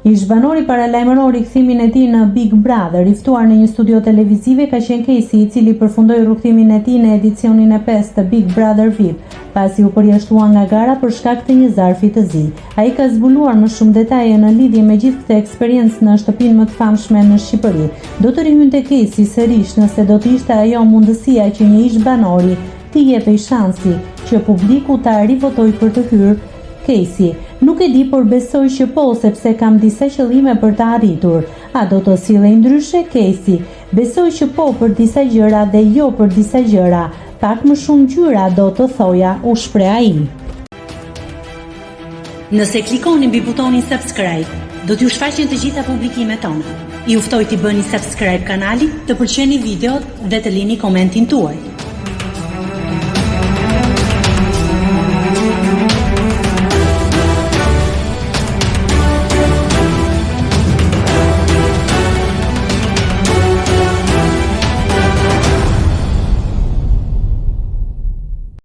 Ish-banori paralajmëron rikthimin e tij në Big Brother, i ftuar në një studio televizive ka qenë Kejsi, i cili përfundoi rrugëtimin e tij në edicionin e pestë të Big Brother VIP, pasi u përjashtua nga gara për shkak të një zarfi të zi. Ai ka zbuluar më shumë detaje në lidhje me gjithë këtë eksperiencë në shtëpinë më të famshme në Shqipëri. Do të rihynte Kejsi sërish nëse do të ishte ajo mundësia që një ish-banori t'i jepej shansi që publiku ta rivotojë për të hyrë Kejsi, Nuk e di por besoj që po sepse kam disa qëllime për të arritur. A do të sillej ndryshe? Kejsi, Besoj që po për disa gjëra dhe jo për disa gjëra. Pak më shumë ngjyra do të thoja, u shpreh ai. Nëse klikoni mbi butonin subscribe, do t'ju shfaqen të gjitha publikimet tona. Ju ftoj t'i bëni subscribe kanalit, të pëlqeni videot dhe të lini komentin tuaj.